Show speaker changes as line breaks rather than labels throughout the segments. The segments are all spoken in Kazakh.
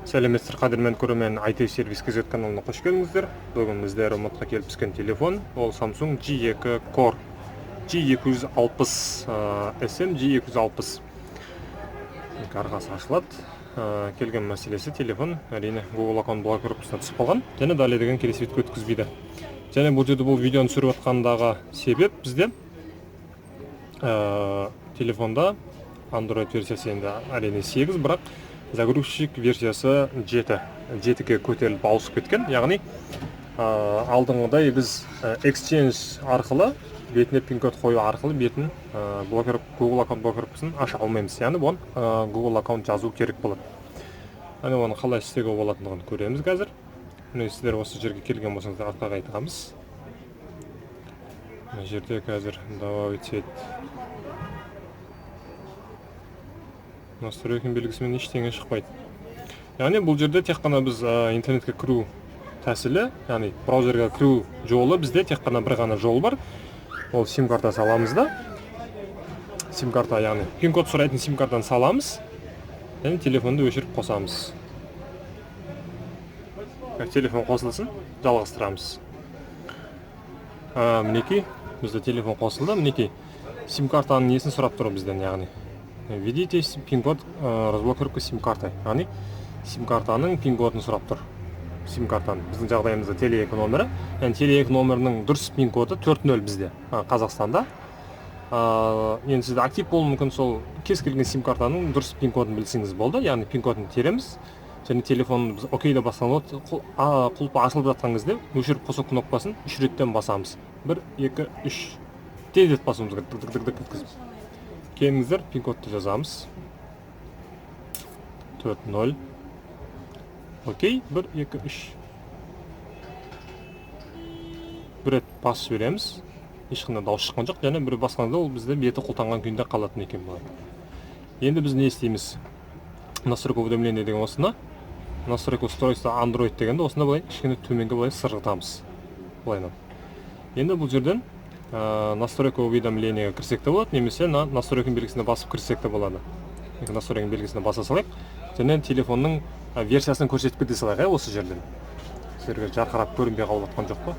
Сәлеметсіздер, қадірмен көрермен, IT сервис KZ каналына қош келдіңіздер. Бүгін бізде ремонтқа келіп түскен телефон, ол Samsung G2 Core G260, SM G260. Арқасы ашылады. Келген мәселесі телефон, әрине, Google аккаунт блокировкасына түсіп қалған және далее деген келесі бетке өткізбейді. Және бұл жерде бұл видеоны түсіріп жатқандағы себеп бізде телефонда Android версиясы енді әрине 8, бірақ загрузчик версиясы 7. 7-ге көтеріліп ауысып кеткен. Яғни алдыңғыдай біз Exchange арқылы бетіне пин-код қою арқылы бетін блокер, Google аккаунт блокировкасын аша алмаймыз. Яғни бұған Google аккаунт жазу керек болады. Әне оны қалай істеуге болатындығын көреміз қазір. Міне, сіздер осы жерге келген болсаңыздар, артқа қайтамыз. Мына жерде қазір добавить сеть, настройка белгісімен ештеңе шықпайды. Яғни бұл жерде тек қана біз интернетке кіру тәсілі, яғни браузерге кіру жолы, бізде тек қана бір ғана жол бар. Ол сим карта саламыз да, сим карта, яғни пин код сұрайтын сим картаны саламыз және телефонды өшіріп қосамыз. Телефон қосылсын, жалғастырамыз. Мінекей, бізде телефон қосылды. Мінекей, сим картаның несін сұрап тұр бізден, яғни введите пин-код разблокировка сим карты, яғни сим картаның пин кодын сұрап тұр. Сим картаның, біздің жағдайымызда теле 2 номері, яғни теле 2 номерінің дұрыс пин коды 4.0 бізде Қазақстанда. Енді сізде актив болуы мүмкін, сол кез келген сим картаның дұрыс пин кодын білсеңіз болды. Яғни пин кодын тереміз және телефон біз окей деп басқан, құлпы ашылып жатқан кезде өшіріп қосу кнопкасын үш реттен басамыз. Бір, екі, үш, тездетіп басуымыз керек, дік дік дік дік еткізіп. Келіңіздер, пин кодты жазамыз: 4.0. Окей, бір, екі, үш. Бір рет басып жібереміз, ешқандай дауыс шыққан жоқ. Және бір басқанда ол бізде беті құлтанған күйінде қалатын екен былай. Енді біз не істейміз? Настройка уведомления деген осыны, настройка устройства Android дегенде осында былай кішкене төменге былай сырғытамыз былайынан. Енді бұл жерден настройка уведомлениеге кірсек те болады немесе на настройка белгісіне басып кірсек те болады. Настройка белгісіне баса салайық және телефонның версиясын көрсетіп кете салайық. Иә, осы жерден сіздерге жарқырап көрінбей қалып жатқан жоқ па?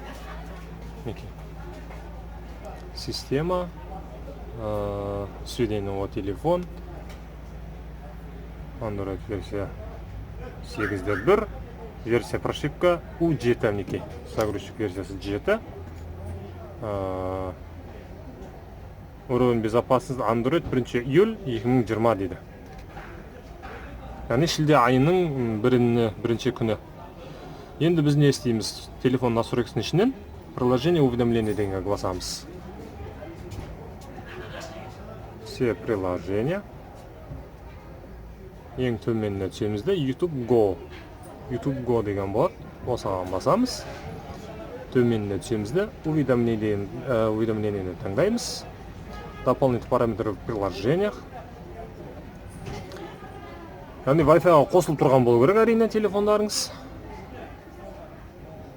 Мінекей, система, сведения о телефон, Android версия 8.1, версия прошивка U7. Мінекей, загрузчик версиясы 7. Уровень безопасности Android 1 июль 2020 дейді, яғни шілде айының бірінші күні. Енді біз не істейміз? Телефон настройкасының ішінен приложение уведомление дегенге басамыз, все приложения, ең төменіне түсеміз де, YouTube Go, YouTube Go деген болады, осыған басамыз. Төменіне түсеміз де, уведомление, уведомлениені таңдаймыз, дополнительный параметры в приложениях, яғни Wi-Fi-ға қосылып тұрған болу керек, әрине, телефондарыңыз.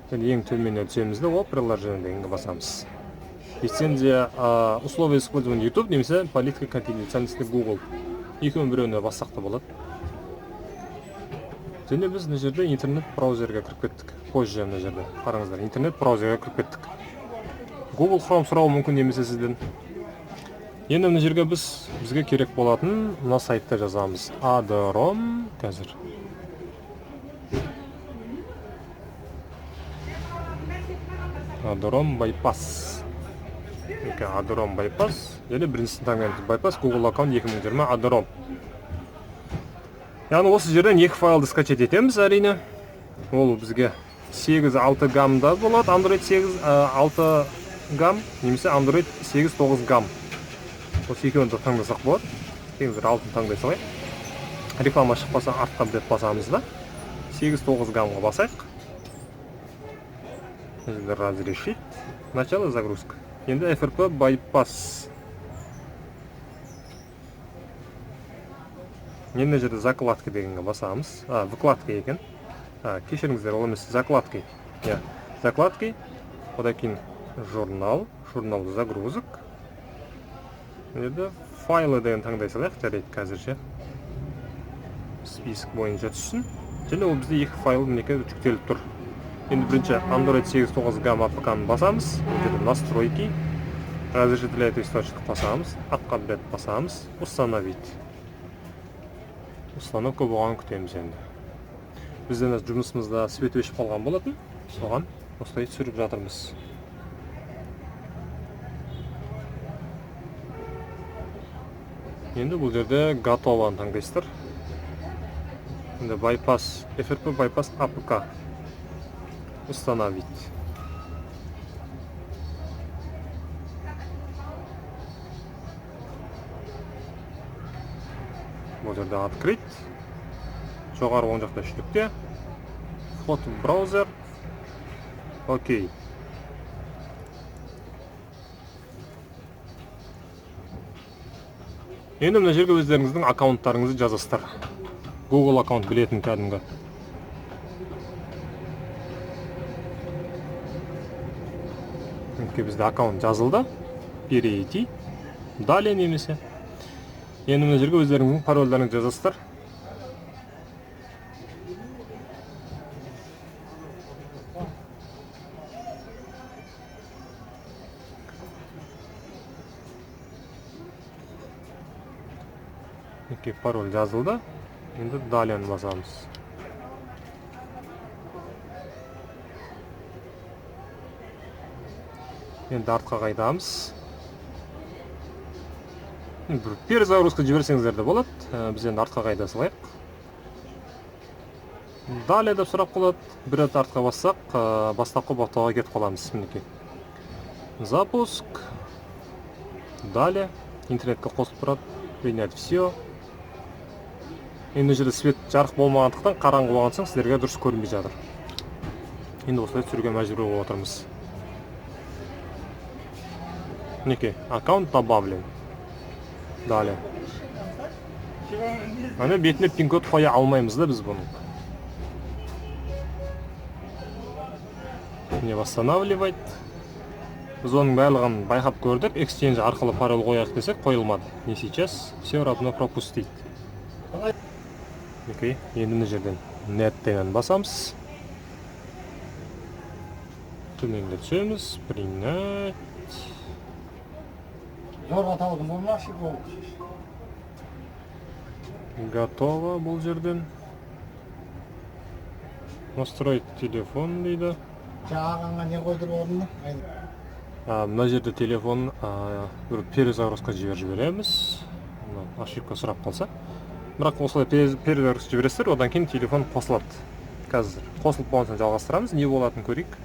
Және ең төменіне түсеміз де, о приложение дегенге басамыз, лицензия, условия использования YouTube немесе политика конфиденциальности Google, екеуінің біреуіне бассақ та болады. Және біз мына жерде интернет браузерге кіріп кеттік. Позже мына жерде қараңыздар, интернет браузерге кіріп кеттік. Google Chrome сұрауы мүмкін немесе сізден. Енді мына жерге біз бізге керек болатын мына сайтта жазамыз адром, қазір адром байпас. Мінекей, адром байпас. Және біріншісін таңдаймыз: байпас Google аккаунт 2020 адром. Яғни осы жерден екі файлды скачать етеміз. Әрине, ол бізге 8.6 гаммда болады, Android 8.6 гамм немесе Android 8.9 гамм, осы екеуін де таңдасақ болады. Келіңіздер, алтыны таңдай салайық. Реклама шықпаса, артқа бір рет басамыз да, 8.9 гаммға басайық. Разрешить, начало загрузка. Енді FRP байпас. Енді мына жерде закладка дегенге басамыз. Вкладка екен, кешіріңіздер, ол емес, закладки, иә, закладки. Одан кейін журнал, журнал загрузок. Мына жерде файлы деген таңдай салайық. Жарайды, қазірше Список бойынша түссін. Және ол бізде екі файл мінекей жүктеліп тұр. Енді бірінші Android 8.9 Gamma APK-ны басамыз. Бұл жерде настройки, разрешить для этого источника басамыз, артқа бір рет басамыз, установить. Установка болғанын күтеміз енді. Бізден жұмысымызда свет өшіп қалған болатын, соған осылай түсіріп жатырмыз. Енді бұл жерде готованы таңдайсыздар. Енді bypass, FRP bypass APK установить. Бұл жерде открыть. Жоғары оң жақта үш нүкте. Вход в браузер. Окей. Енді мына жерге өздеріңіздің аккаунттарыңызды жазасыздар. Google аккаунт білетін кәдімгі. Мінекей бізде аккаунт жазылды. Перейти. Далее немесе. Енді мына жерге өздеріңіздің парольдеріңізді жазасыздар. Мінекей пароль жазылды. Енді далее басамыз. Енді артқа қайтамыз. Бір перезагрузка жіберсеңіздер де болады. Біз енді артқа қайта салайық. Далее деп сұрап қалады. Бір рет артқа бассақ, бастапқы бақтауға кетіп қаламыз. Мінекей. Запуск. Далее. Интернетке қосылып тұрады. Принять все. Енді жерде свет жарық болмағандықтан, қараңғы болған соң сіздерге дұрыс көрінбей жатыр. Енді осылай түсіруге мәжбүр болып отырмыз. Мінекей, аккаунт добавлен. Далее. Ана бетіне пин-код қоя алмаймыз да біз бұны. Не восстанавливать. Біз оның барлығын байқап көрдік. Exchange арқылы пароль қояйық десек, қойылмады. Не сейчас, все равно пропустить. Мінекей, енді мына жерден нет деген басамыз. Төменге түсеміз. Принять.
Зорға таудың болмашы ол.
Готово бұл жерден. Настроить телефон дейді.
Жағаңа не қойдырып орнына?
Мына жерде телефон, бір перезагрузка жібереміз. Мына ошибка сұрап қалса. Бірақ осылай перезагрузка жібересіздер, одан кейін телефон қосылады. Қазір қосылып болған соң жалғастырамыз, не болатынын көрейік.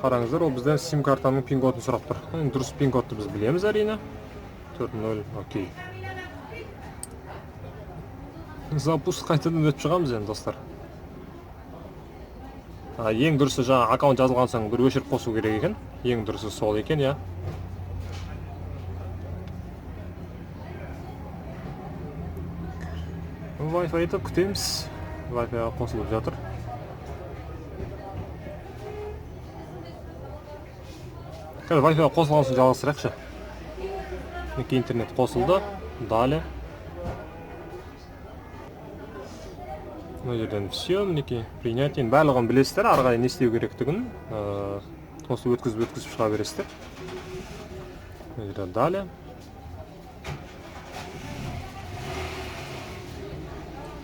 Қараңыздар, ол бізден сим-картаның пин-кодын сұрап тұр. Енді дұрыс пин-кодты біз білеміз әрине. 4.0, окей. Запуск қайтадан өтіп шығамыз енді, достар. Ең дұрысы жаңа аккаунт жазылған соң бір өшіріп қосу керек екен. Ең дұрысы сол екен, иә. Wi-Fi-ді күтеміз. Wi-Fi-ға қосылып жатыр. Қазір Wi-Fi-ға қосылған соң жалғастырайықшы. Мінекей интернет қосылды. Далее. Мына жерден все, мінекей принять. Енді барлығын білесіздер, ары қарай не істеу керектігін. Осы өткізіп шыға бересіздер. Мына жерде далее.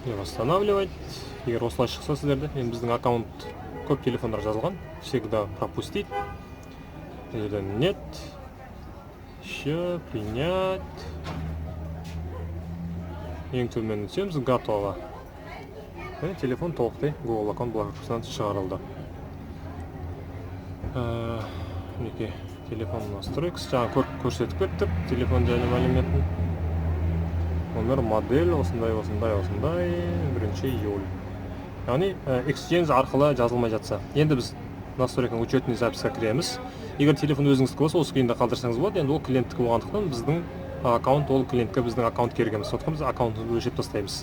Не восстанавливать. Егер осылай шықса сіздерде, енді біздің аккаунт көп телефондар жазылған. Всегда пропустить. Мына жерде нет. Еще принять. Ең төмен түсеміз, готово. Және телефон толықтай Google аккаунт блокировкасынан шығарылды. Мінекей телефон настройкасы жаңа көрсетіп кеттік. Телефон және мәліметін. Номер, модель, осындай, осындай, осындай, 1 июль. Яғни, Exchange арқылы жазылмай жатса. Енді біз настройканың учетный записьқа кіреміз. Егер телефон өзіңіздікі болса, осы күйінде қалдырсаңыз болады. Енді ол клиенттікі болғандықтан біздің аккаунт, ол клиентке біздің аккаунт керек емес. Сондықтан біз аккаунтымызды өшіріп тастаймыз.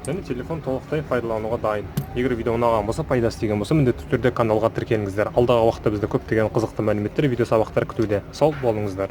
Және телефон толықтай пайдалануға дайын. Егер видео ұнаған болса, пайдасы тиген болса, міндетті түрде каналға тіркеліңіздер. Алдағы уақытта бізді көптеген қызықты мәліметтер, видео сабақтар күтуде. Сау болыңыздар.